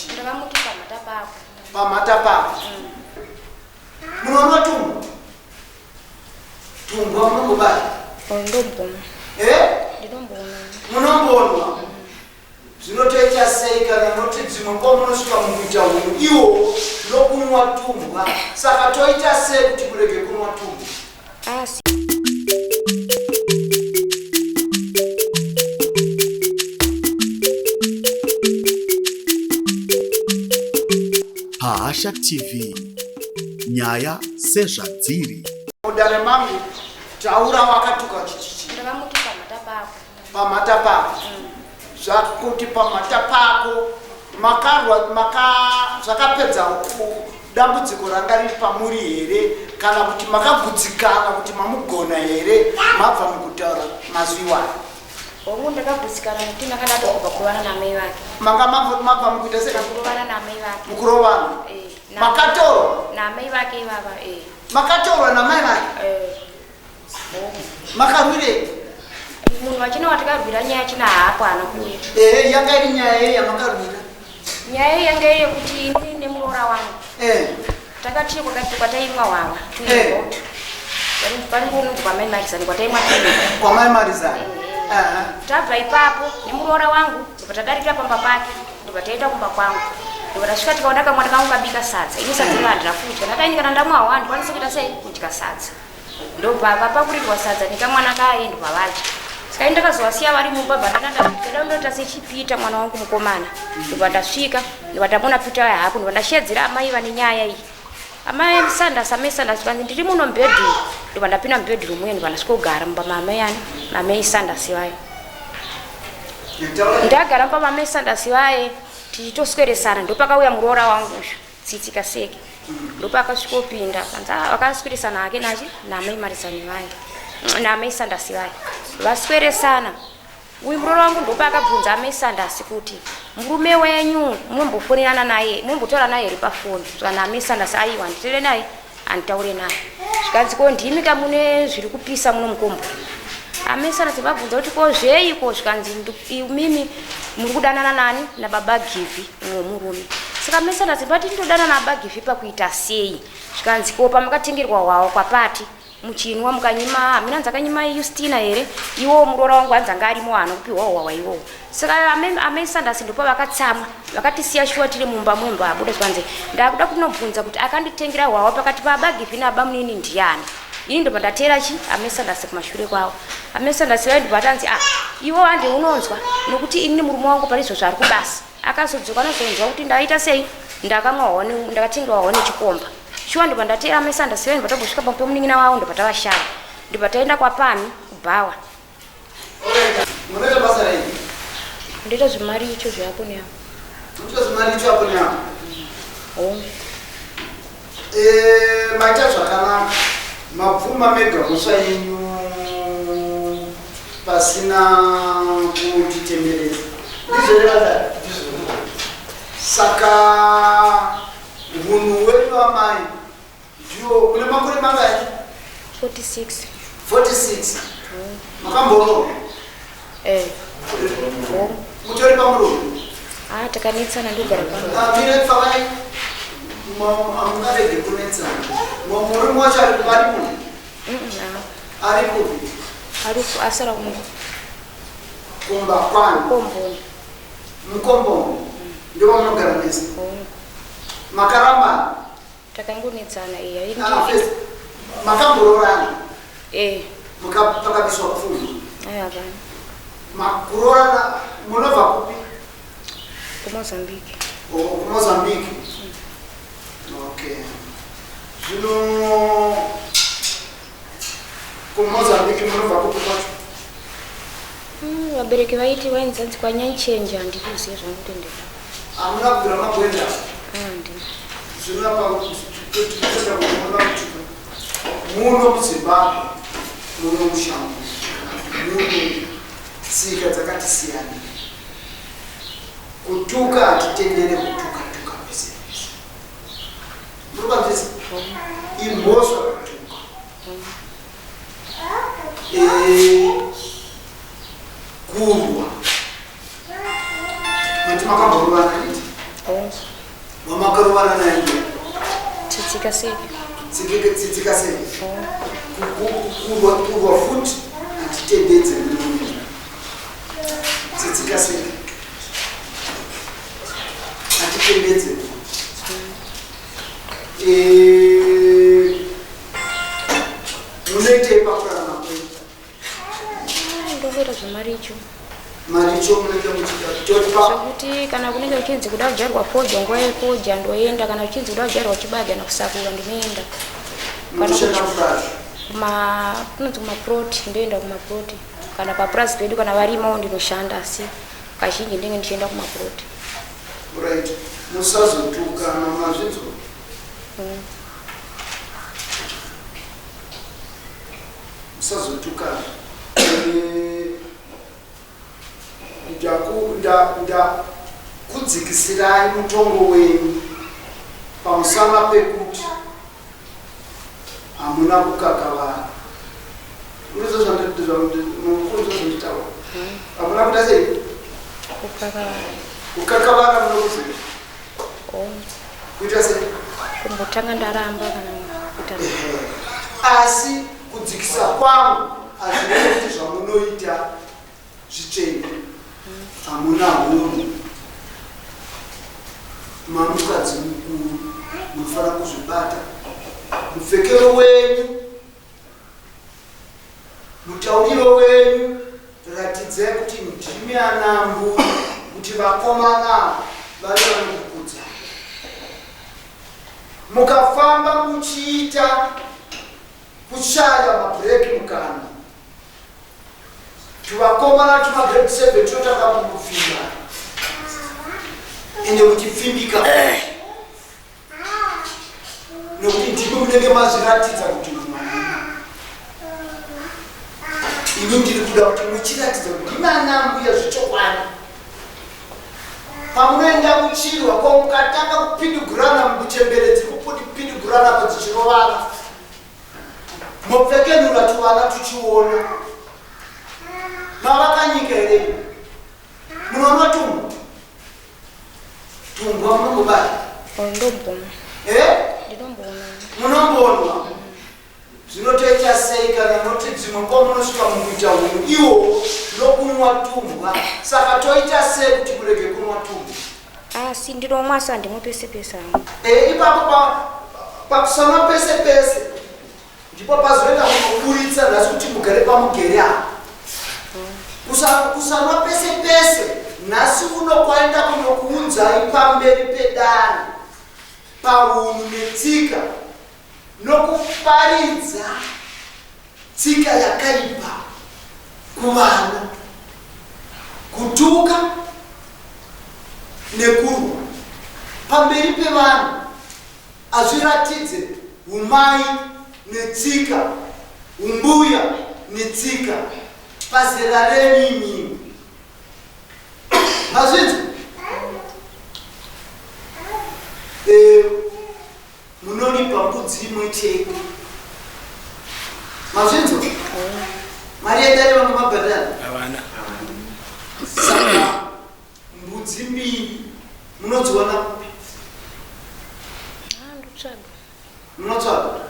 chichii? Ndakamuti pamhata pako. Pamhata pako. Munonwa tumbwa? Tumbwa munombobata? Oh, ndombonwa. Eh? Ndinombonwa. Munombonwa? Zvinotoita sei kana noti dzimwe nguva munosvika mukuita hunhu iwowo nokunwa tumbwa saka toita sei kuti murege kunwa tumbwa? Asi Pahasha TV nyaya sezvadziri. Mudare mangu taura wakatuka chichichi. Ndakamuti pamhata pako. Pamhata pako. Zvakuti pamhata pako makarwa maka zvakapedza dambudziko ranga riri pamuri here kana kuti makagutsikana kuti mamugona here mabva mukutaura mazwi iwayo? Hongu ndakagutsikana nekuti ndanga ndatobva kurovana naamai vake. Manga mabva mukuita sei? Kurovana naamai vake. Mukurovana? Eh. Makatorwa? Naamai vake ivava eh. Makatorwa namai vake? Eh. Hongu. Makarwirei? Munhu wachina watakarwira nyaya china haapo haana kuuya. Ehe, yanga iri nyaya yei yamakarwira? Nyaya yanga iri yekuti ini nemuroora wangu. Eh. Takati kwakati kwataimwa hwahwa Eh. tuiboto. Panenge unonzi kwamai Marizani kwataimwa tuiboto. Kwamai Marizani. Aha. Tabva ipapo nemuroora wangu ndobva tadarikira pamba pake ndobva taenda kumba kwangu ndobva tasvika tikaona kamwana kangu kabika sadza ini sadza iro handina kudya ndakaini kana ndamwa hwa handikwanisi kuita sei kudya sadza ndobva vapakurirwa sadza nekamwana kaye ndobva vadya saka ini ndakazovasiya vari mumba bva ndanda ndoita sechipita mwana wangu mukomana ndobva ndasvika ndobva ndamona pita waye hako ndobva ndashedzera amai vane nyaya iyi amai Sanders amai Sanders vanzi ndiri muno mubedroom ndobva ndapinda mubedroom uye ndobva ndasvikogara mumba maamai ani mamai Sanders vaye ndagara mumba mamai Sanders vaye tichitosweresana ndopakauya muroora wangu uyu Tsitsi Kaseke ndopaakasvikopinda kanzi ah, vakasweresana hake nachi naamai Marizani vaye naamai Sanders vaye vasweresana Uyu muroora wangu ndopaakabvunza amai Sanders kuti murume wenyu munombofonerana naye munombotaura naye here pafoni zvikanzi amai Sanders aiwa handitaure naye handitaure naye zvikanzi ko ndimi ka mune zviri kupisa muno mukombo amai Sanders vabvunza kuti ko zveiko zvikanzi imimi muri kudanana nani nababa Givi umwe murume saka amai Sanders vati ndinodanana nababa Givi pakuita sei zvikanzi ko pamakatengerwa hwawa kwapati muchinwa mukanyima hamina hanzi akanyima Justina here iwowo muroora wangu hanzi anga arimo haana kupiwa hwawa iwowo saka amai Sanders ndopa vakatsamwa vakatisiya shuwa tiri mumba mwemba abuda zvikanzi ndakuda kunobvunza kuti akanditengera hwawa pakati pabagivi nabamunini ndiyani ini ndobva ndateera chi amai Sanders kumashure kwavo amai Sanders vaye ndobva vatanzi ah iwo hande unonzwa nokuti inini murume wangu pane izvo zvaari kubasa akazodzoka anozonzwa kuti ndaita sei ndakamwa hone ndakatengerwa hone chikomba shuwa ndobva ndateera amai Sanders vaye ndobva tambosvika pamba pemunin'ina wavo ndobva tavashaya ndobva taenda kwapami kubhawa Munoita basa rei? Ndoita zvemaricho zveapo neapo. Munoita zvemaricho apo neapo? Hongu. Eh, maita zvakanaka. Mabvuma mega mhosva yenyu pasina kutitenderedza. Ndizvo here vadare? Saka hunhu hwenyu amai Ndiwo une makore mangani? 46. 46. Makamboroorwa? Eh. Mutori pamurume? Ah, takanetsana ndogara pano. Ah, mire pfavai. Hamungarege kunetsana. Murume wacho ari ari kupi? Ari kupi? Ari asara kumba. Kumba kwani? Komboni. Mukomboni. Ndiwo munogara mese. Makarambana? Takangonetsana eh ayi Ah, first, makamboroorana eh pakabiswa pfuma ayi hapana makuroorana munobva kupi kuMozambique Oh, kuMozambique okay zvino kuMozambique munobva kupi kwacho Vabereki vaiti vainzanzi kwaNyanchenje handikuziva zvangu kuti ndega. Hamuna kubvira makuenda? Handina. Zvino apa tinoda kuona kuti muno muZimbabwe muno mushango muno tsika dzakati siyana. Kutuka hatitendere kutuka tuka pese pese. Muri kunzwisisa? Imhosva kutuka. Kurwa mati makamborovana handiti? Oh. Wamakarovana naye ndiye? Tsitsi Kaseke. Tsitsi Kaseke. Kurwa kurwa futi hatitendedze munhu. Tsitsi Kaseke. Hatitendedze. Eh, munoitei pakurarama kwenyu? Ndokuita zvemaricho. Maricho munenge muchiita totipa Zvekuti kana kunenge kuchinzi kuda kudyarwa fodya nguva yefodya ndoenda, kana kuchinzi kuda kudyarwa chibage kana kusakura ndinoenda. Kana munoshanda kuchi- kupurazi. kuma kunonzi kumaploti ndoenda kumaploti kana papurazi pedu kana varimawo ndinoshanda asi kazhinji ndinenge ndichienda kumaploti. Right. Musazotukana mazvinzwa. Musazotukana. Eh, Ndakudzikisirai mutongo wenyu pamusana pekuti hamuna kukakavara. Munoziva zvanditaura? Hamuna kuita sei? Kukakavara. Kukakavara munokuziva? Oh. Kuita sei? Kumbotanga ndaramba kana kuita. Asi kudzikisa kwangu hazvirevi kuti zvamunoita zvitsvene. Hamuna hunhu. Mamukadzi mukuru munofanira kuzvibata. Mupfekero wenyu, mutauriro wenyu, ratidzai kuti ndimi ana mbuya, kuti vakomana vave vanokukudza. Mukafamba muchiita kushaya mabhureki mukanwa, tuvakomana tumagrade 7 tinotanga kukupfimba, ende muchipfimbika nekuti ndimi munenge mazviratidza kuti mwana. Ini ndiri kuda kuti muchiratidza kuti ndimi ana mbuya zvechokwadi. Pamunoenda muchirwa ko mukatanga kupindigurana muchembere dziri kupindigurana ko dzichirovana, mopfekenura tuvana tuchiona. Mavakanyika here? Munonwa tumbwa? Tumbwa munombobata? Ndombonwa. Eh? Ndinombonwa. Munombonwa? Zvinotoita sei kana noti dzimwe nguva munosvika mukuita hunhu iwo nokunwa tumbwa? Saka toita sei kuti murege kunwa tumbwa? Asi ndinomwa, asi handimwe pese pese hangu. E, ipapo pakusanwa pese pese ndipo pazoenda kunoburitsa nhasi kuti mugare pamugere apa. Kusanwa pese pese nhasi uno kwaenda kunokuunzai pamberi pedare paunhu netsika nokuparidza tsika yakaipa kuvana, kutuka nekurwa pamberi pevanhu hazviratidze umai netsika, umbuya netsika pazera renyu imimi. Mazvinzwa? Eh, munoripa mbudzi imwe chete. Mazvinzwa? Mari yedare vanga mabhadhara? Havana. Saka mbudzi mbiri munodziwana kupi? Ah, ndotsvaga. Munotsvaga?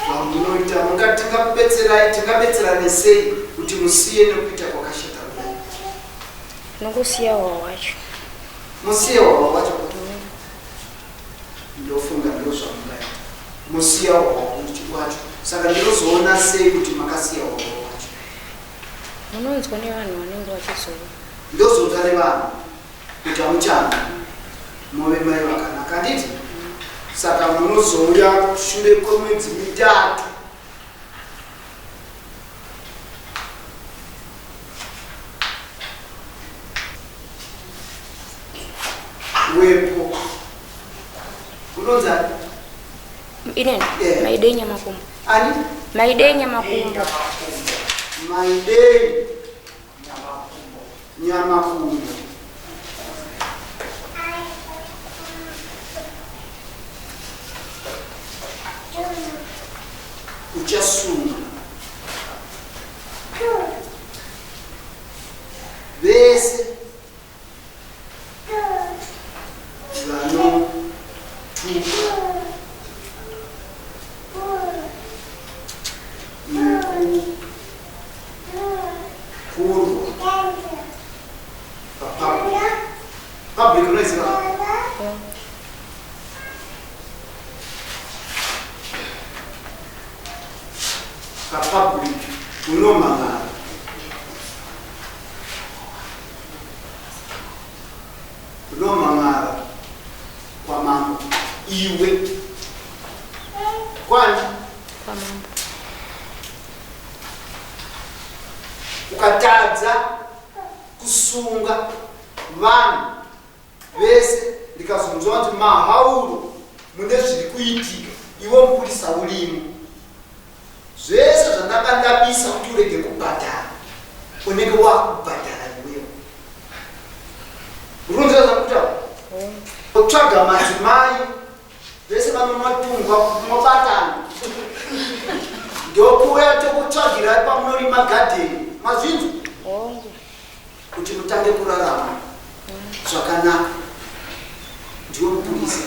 Zvamunoita mungati tingakubetserai, tingabetserane sei kuti musiye nekuita kwakashata kudai? Nongosiya hwawa hwacho. Musiye hwawa hwacho. Ndofunga ndozvamungaita. Musiya hwawa hwacho. Saka ndinozoona sei kuti makasiya hwawa hwacho? Munonzwa nevanhu vanenge vachizouya. Ndozonzwa nevanhu kuti hamuchana move mai vakanaka, handiti? Saka munozouya shure kwemwedzi mitatu. Wepo unonzani? Inini? Yeah. Maidei Nyamakumbo. Ani? Maidei Nyamakumbo. Maidei Nyamakumbo. Uchasunga vese vanotuka nekukurwa papublic. Public unoiziva? Papublic unomangara. Unomangara kwamambo iwe. Kwani? Kwamambo. Ukatadza kusunga vanhu vese ndikazonzwa kuti mahauro mune zviri kuitika iwe mupurisa urimo zvese zvandanga ndabisa kuti urege kubhadhara unenge wakubhadhara iwewe urunzira zvakutaura otsvaga madzimai vese vanomatungwa mobatana ndokuuya tokutsvagira pamunorima gadheni mazvinzwa kuti mutange kurarama zvakanaka ndiwe mupurisa.